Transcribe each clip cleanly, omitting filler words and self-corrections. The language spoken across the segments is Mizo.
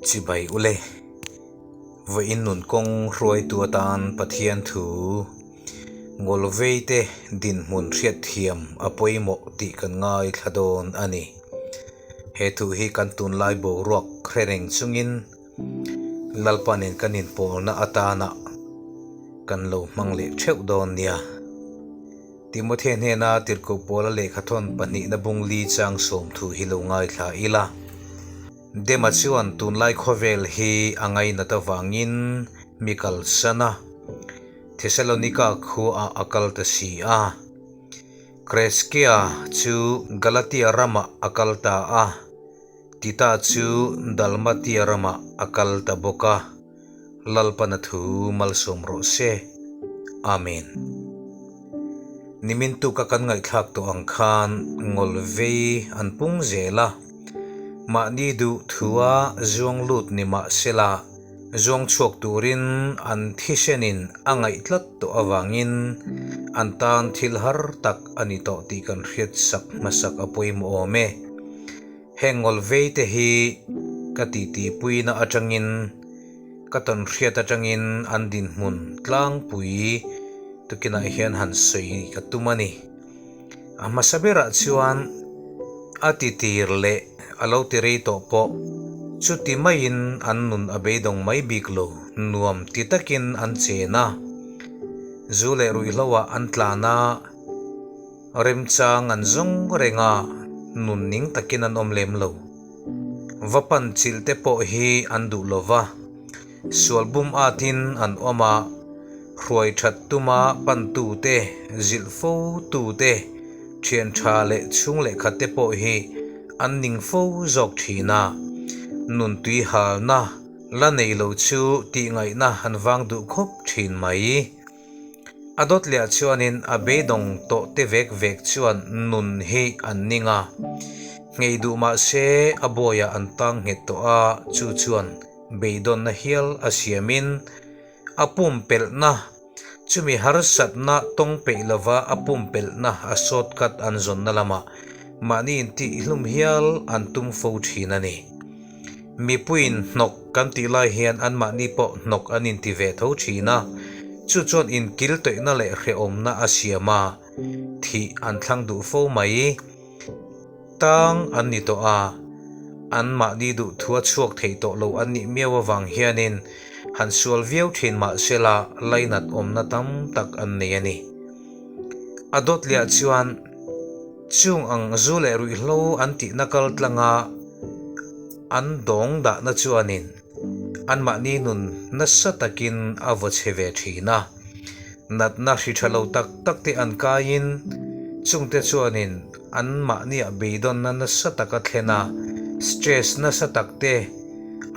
Chibai ule, vawiin nun kawng hruaitu atan Pathian thu Ngawlveite dinhmun hriatthiam a pawimawh tih kan ngaithla dawn a ni. He thu hi kan tunlai boruak hre reng chungin Lalpanin kan inpawlna atana kan lo hmang leh theuh dawn nia. Timothea hnena tirhkoh pawla lehkhathawn pahnihna bung li chang sawmthu hi lo ngaithla ila. Dema chuan tunlai khawvel hi a ngainat avangin mi kalsan a, Thesalonika khuaah a kal ta si a. Kreskea chu Galatia ramah a kal ta a, Tita chu Dalmatia ramah a kal ta bawk a. Lalpana thu malsawm rawh se. Amen. Nimin tuka kan ngaihthlak tawh ang khan ngawlvei an pung zel a. Mahni duh thua zuang lut ni mah sela, zuang chhuak turin an thisenin a ngaih tlat tawh avangin an tan thil har tak a ni tawh tih kan hriat sak hmasak a pawimawh awm e. Heng ngawlvei te hi ka titipuina atangin, ka tawnhriat atangin an dinhmun tlangpui tukinah hian han sawi ka tum a ni. A hmasa berah chuan a titir leh a lo ti rei tawh pawh chuti maiin an nun a beidawng mai bik lo, nuam ti takin an chen a, zu leh ruihhloah an tlan a, Remchang an zawng reng a, nun ning takin an awm lem lo. Va pan chilh te pawh hi an duh lo va, sual bum atin an awm a, hruai that tuma pantu te, zilh fo tu te, thian tha leh chhung leh khat te pawh hi an ning fo zawk thin a, nun tui halna la nei lo chu tihngaihna an vang duh khawp thin mai. A dawt leh chuanin a beidawng tawh te vek vek chuan nun hi an ning a, nghei duh mah se a bawiah an tang nghet tawh a, chu chuan beidawnna hial a siamin a pumpelhna, chumi harsatna tawng peih lova a pumpelhna a shortcut an zawnna lamah mahni intihhlum hial an tum fo thin a ni. Mipuiin hnawk kan tih lai hian anmahni pawh hnawk an inti ve tho thin a, chu chuan inkil tawihna leh hrehawmna a siam a, thih an thlang duh fo mai. Tang an ni tawh a, anmahni duhthua chhuak thei tawh lo an nih miau avang hianin han sual viau thin mah sela lainat awmna tam tak an nei a ni. A dawt liah chuan. Chung ang zu leh ruihhlo an tihna kal tlanga an dawng dahna chuanin anmahni nun nasa takin a vaw chhe ve thin a. Natna hri tha lo tak tak te an kaiin chungte chuanin anmahniah beidawnna nasa taka thlen a, stress nasa tak te,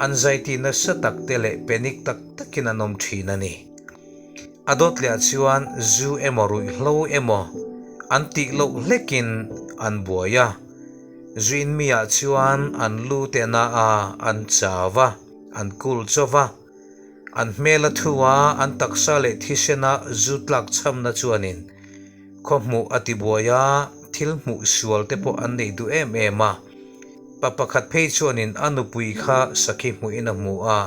anxiety nasa tak te leh panic tak takin an awm thin a ni. A dawt leh ah chuan zu emaw ruihhlo emaw an tih loh hlekin an buai a, zu in mi ah chuan an lu te na a, an chau a, an kul chaw va, an hmel a thu a, an taksa leh thisen a zu tlak chhamna chuanin khaw hmuh a ti buai a, thil hmuh sual te pawh an nei duh em em a. Pa pakhat phei chuanin a nupui kha sakhi hmuhin a hmu a,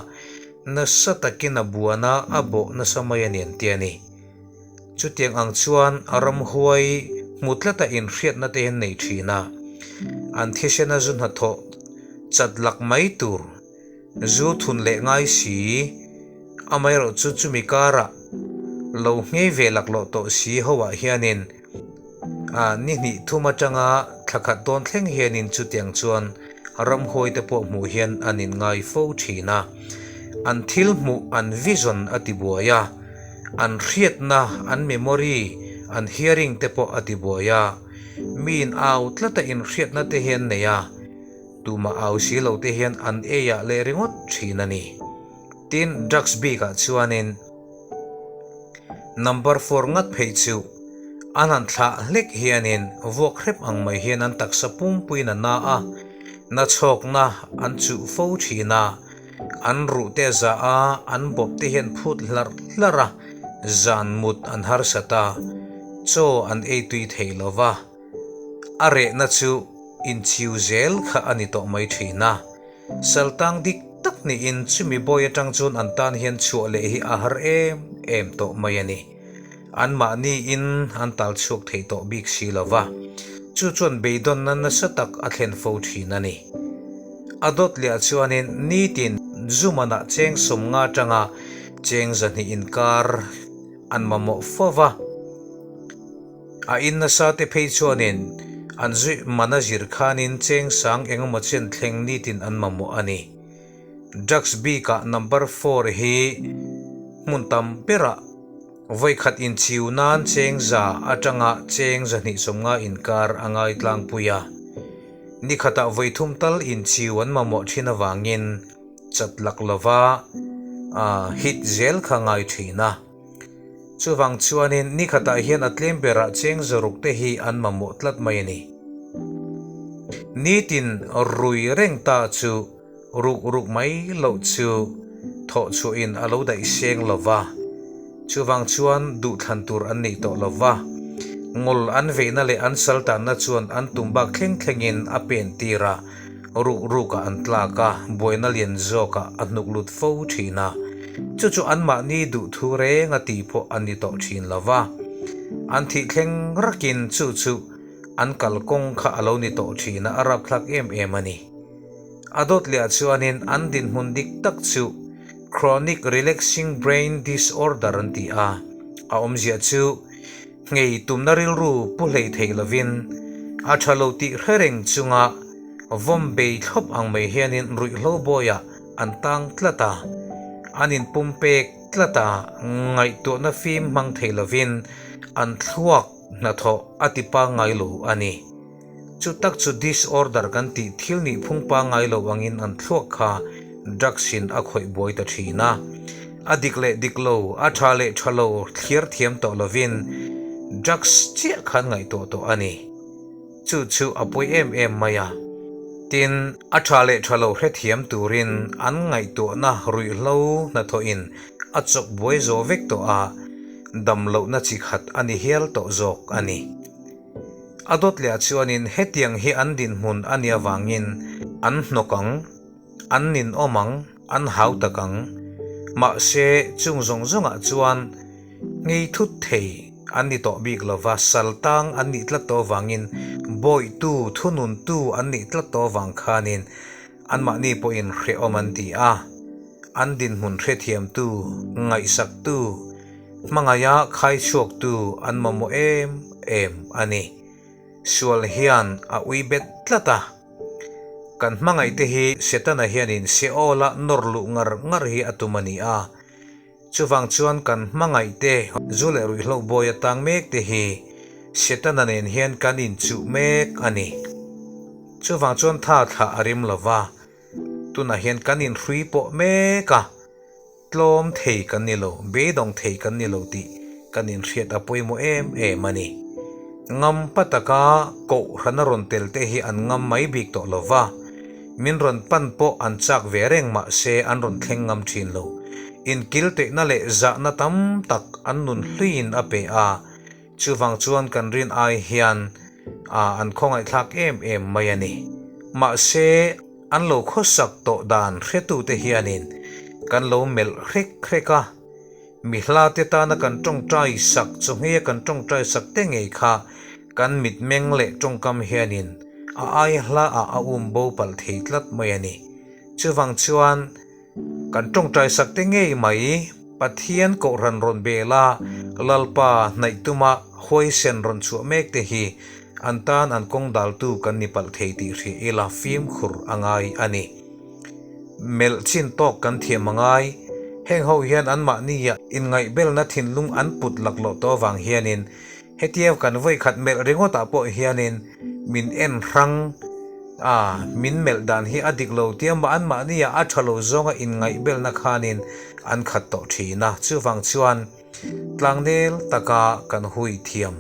Nasa takin a buan a, a bawh nasa mai a ni an ti a ni. Chutiang ang chuan a ramhuai hmu tlata inhriatna te hian nei thin a, an thisena zu hnathawh chat lak mai tur, zu thun leh ngai si, amaherawh chu chumi karah lo nghei ve laklawh tawh si hoah hianin a ni hnih thum atanga thla khat dawn thleng hianin chutiang chuan ramhuai te pawh hmuh hian an inngai fo thin a, an thil hmuh an vision a ti buai a, an hriatna an memory an hearing te pawh a ti buai a, miin au tlata inhriatna te hi an nei a, tumah au si lo te hian an eiah leh ringawt thin a ni. Tin, drugs bikah chuanin. Number four ngat phei chu an han thlah hlek hianin vuak hrep ang mai hian an taksa pumpuiin a na a, na chhawkna an chuh fo thin a, an ruh te a za a, an bawp te hian phut hlarh hlarh a, zan mut an harsat a, chaw an ei tui thei lo va, a rehna chu inchiu zel kha a ni tawh mai thin a, saltang dik tak niin chumi bawi atang chuan an tan hian chhuah leh hi a har em em tawh mai a ni. Anmahniin an tal chhuak thei tawh bik si lo va, chu chuan beidawnna nasa tak a thlen fo thin a ni. A dawt leh chuanin nitin Zumanah cheng 50 atanga cheng 200 inkar an mamawh fo va. A in nasa te phei chuanin an zui man a zir khanin cheng sang engemaw chen thleng nitin an mamawh a ni. Drugs bikah number four hi hmun tam berah vawikhat inchiu nan cheng za atanga cheng 250 inkar a ngai tlangpui a. Nikhatah vawithum tal inchiu an mamawh thin avangin chat lak lova hit zel kha ngai thin a. Chuvang chuanin ni khatah hian a tlem berah cheng 600 te hi an mamawh tlat mai a ni. Nitin rui reng ta chu ruk ruk mai loh chu thawh chhuahin a lo daih seng lo va, chuvang chuan duhthlan tur an nei tawh lo va, ngul an veihna leh an saltanna chuan an tum bak thleng thlengin a pen tir a. Ruk rukah an tlak a, buaina lian zawkah a hnuk lut fo thin a. Chu chu anmahni duhthu reng a tih pawh a ni tawh thin lo va. An thih thleng rakin chu chu an kalkawng kha a lo ni tawh thin a, a rapthlak em em a ni. A dawt leh chuanin an dinhmun dik tak chu Chronic Relaxing Brain Disorder an ti a, a awmzia chu Nghei tumna rilru pu hlei thei lovin a tha lo tih hre reng chunga vawm bei thlawp ang mai hianin ruihhlo bawiah an tang tlat a, an inpumpek tlat a, ngaihtuahna fim hmang thei lovin an thluak hnathawh a ti pangngai lo a ni. Chu tak chu disorder kan tih thil nih phung pangngai lo angin an thluak kha drugs in a khawih buai ta thin a. A dik leh dik lo, a tha leh tha lo thliar thiam tawh lovin drugs chiah khan ngaihtuah tawh a ni. Chu chu a pawi em em mai a. Tin, a tha leh tha lo hrethiam turin an ngaihtuahna ruihhlo hnathawhin a chawk buai zo vek tawh a, dam lohna chi khat a ni hial tawh zawk a ni. A dawt leh chuanin hetiang hi an dinhmun a nih avangin an hnawk ang, an ninawm ang, an hau tak ang. Mahse, chung zawng zawngah chuan ngei thut thei an ni tawh bik lova, sal tang an nih tlat tawh avangin bawihtu, thununtu an nih tlat tawh avang khanin anmahni pawhin hrehawm an ti a, an dinhmun hrethiamtu, ngaihsaktu, Hmangaiha khai chhuaktu an mamawh em em a ni. Sual hian a ui bet tlat a. Kan hmangaihte hi Setana hianin Seol-a nawr luh ngar ngar hi a tum a ni a. Chuvang chuan kan hmangaihte zu leh ruihhlo bawi atang mekte hi Setana nen hian kan inchuh mek a ni. Chuvang chuan tha thlah a rim lo va, tunah hian kan inhrui pawh mek a. Tlawm thei kan ni lo, beidawng thei kan ni lo tih kan inhriat a pawimawh em em a ni. Ngam pa taka kohhrana rawn tel te hi an ngam mai bik tawh lo va, min rawn pan pawh an chak ve reng mah se an rawn thleng ngam thin lo. Inkilteihna leh zahna tam tak an nun hluiin a pe a, chuvang chuan kan rin ai hian an khawngaihthlak em em mai a ni. Mahse. An lo khawsak tawh dan hretute hianin kan lo melh hrek hrek a, mi hlate tana kan tawngtai sak chawhngei a kan tawngtai sak te ngei kha kan mitmeng leh tawngkam hianin a ai hlaah a um bo palh thei tlat mai a ni. Chuvang chuan Kan tawngtai sak te ngei mai, Pathian Kohhran rawn bel a, Lalpa hnaih tuma huaisen rawn chhuah mek te hi an tan an kawng daltu kan ni palh thei tih hrih ila fimkhur a ngai a ni. Melh chin tawk kan thiam a ngai, heng ho hian anmahnia inngaihbelna thinlung an put laklawh tawh avang hianin Hetia kan vawikhat melh ringawtah pawh hianin min en hrang a, min melh dan hi a dik lo tia mah anmahnia a tha lo zawnga inngaihbelna khanin an khat tawh thin a. Chuvang chuan tlangnel taka kan hui thiam,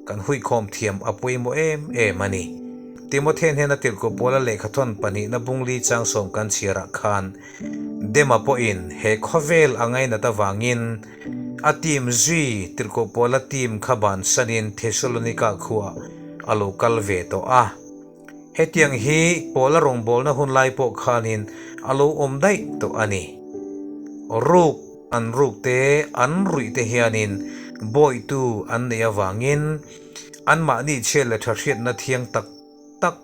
kan huikhawm thiam a pawimawh em em a ni. Timothea hnena tirhkoh pawla lehkhathawn pahnihna bungli chang sawm kan chhiarah khan Dema pawhin he khawvel a ngainat avangin a team zui tirhkoh pawla team kha bansanin Thesalonika khuah a lo kal ve tawh a. Hetiang hi Paula rawngbawlna hun lai pawh khanin a lo awm daih tawh a ni. Ruk an ruk te, an ruih te hianin bawitu an neih avangin anmahni chhiat leh tha hriatna thiang tak tak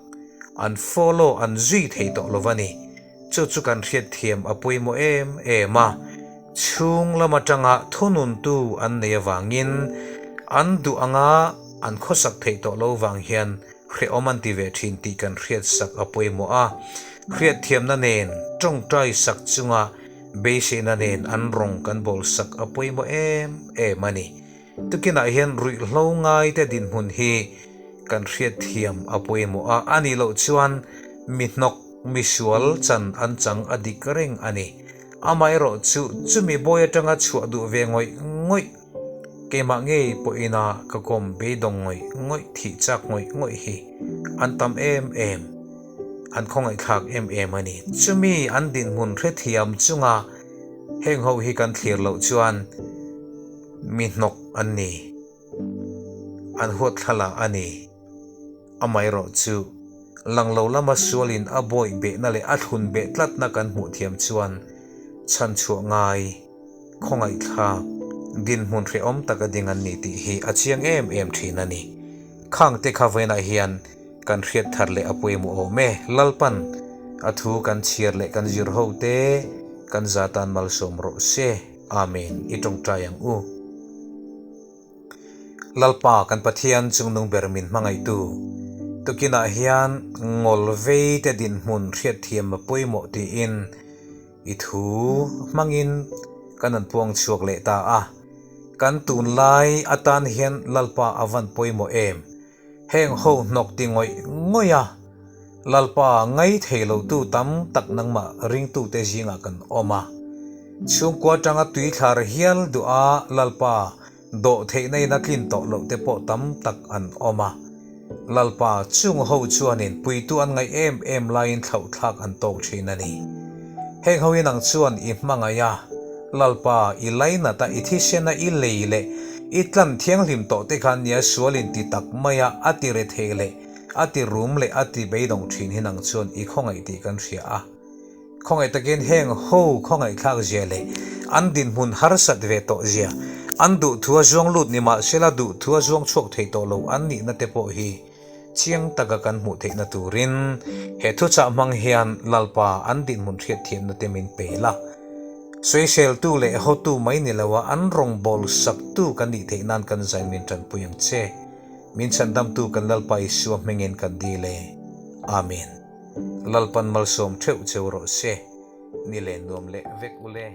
an follow an zui thei tawh lo a ni. Chu chu kan hriatthiam a pawimawh em em a, chhung lam atanga thununtu an neih avangin an duh anga an khawsak theih tawh lo vang hian hrehawm an ti ve thin tih kan hriatsak a pawimawh a, hriatthiamna nen tawngtai sak chunga beiseina nen an rawng kan bawlsak a pawimawh em em a ni. Tukinah hian ruihhlo ngaite dinhmun hi kan hriatthiam a pawimawh a, a nih loh chuan mi hnawk, mi sual chan an chang a dik reng a ni. Amaherawh chu chumi bawi atanga chhuah duh ve ngawih ngawih, keimah ngei pawhina ka kawm beidawng ngawih ngawih, thih chak ngawih ngawih hi an tam em em, an khawngaihthlak em em a ni. Chumi an dinhmun hrethiam chunga heng ho hi kan thlir loh chuan, Mi hnawk an ni. An huat thla a ni. Amaherawh chu, lang lo lama sualin a bawih behna leh a thlun beh tlatna kan hmuh thiam chuan chhanchhuah ngai, khawngaihthlak, dinhmun hrehawm taka ding an ni tih hi a chiang em em thin a ni. Khangte kha vawiinah hian kan hriat thar leh a pawimawh awm e. Lalpan a thu kan chhiar leh kan zir ho te kan za tan malsawm rawh se. Amen, i tawngtai ang u. Lalpa kan Pathian chungnung ber min hmangaihtu, tukinah hian ngawl vei te dinhmun hriatthiam a pawimawh tiin i thu hmangin kan an puang chhuak leh ta a. Kan tunlai atan hian Lalpa a van pawimawh em? Heng ho hnawk ti ngawih ngawih a, Lalpa ngai thei lotu tam tak nangmah ringtute zingah kan awm a. Chhungkua atanga tui thlar hial duh a Lalpa dawh theihna in a tlin tawh loh te pawh tam tak an awm a. Lalpa chung ho chuanin puitu an ngaih em em laiin thlauhthlak an tawk thin a ni. Heng ho inang chuan i hmangaih a, Lalpa, i lainat a, i thisen a, i lei leh i tlan thianghlim tawh te khan nia sual in ti tak mai a, a ti rethei leh a ti rum leh a ti beidawng thin hi nang chuan i khawngaih tih kan hria a. Khawngaih takin heng ho khawngaihthlak zia leh an dinhmun harsat ve tawh zia, an duhthua zuang lut ni mahsela duhthua zuang chhuak thei tawh lo an nihna te pawh hi Chiang taka kan hmuh theihna turin he thuchah hmang hian Lalpa an dinhmun hriatthiamna te min pe la. Sawiseltu leh hotu mai ni loa an rawngbâwl saktu kan nih theih nan kan zai min ṭanpui ang che. Min chhandamtu kan Lalpa Isua hmingin kan dil e. Amen. Lalpan malsawm ṭheuh cheu rawh se. Ni len nuam leh vek ule.